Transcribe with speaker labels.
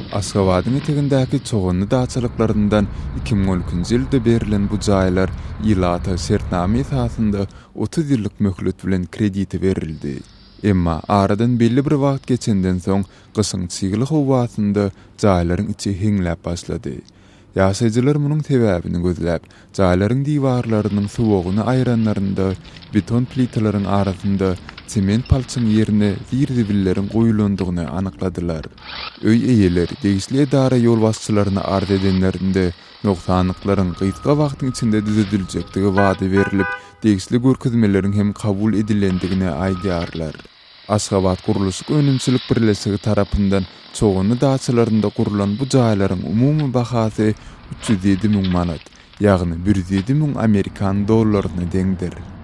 Speaker 1: Aşgabadyň etegindäki Çoganly daçalyklaryndan 2012-nji ýylda berlen bu jaýlar ilata şertnama esasynda 30 ýyllyk möhlet bilen kredite berildi. Emma aradan belli bir wagt geçenden soň, gyşyň çygly howasynda jaýlaryň içi heňläp başlady. Ýaşaýjylar munuň sebäbini gözläp, jaýlaryň diwarlarynyň suwagyny aýranlarynda, beton plitalaryň arasynda sement palçygyň ýerine zir-zibilleriň goýulandygyny anykladylar. Öý eýeleri degişli edara ýolbaşçylaryna arz edenlerinde, nogsanlyklaryň gysga wagtyň içinde düzediljekdigi wada berlip, degişli görkezmeleriň hem kabul edilendigini aýdýarlar. Aşgabatgurluşyk önümçilik birleşigi tarapyndan Çoganly daçalarynda gurlan bu jaýlaryň umumy bahasy 307 müň manat, ýagny 107 müň amerikan dollaryna deňdir.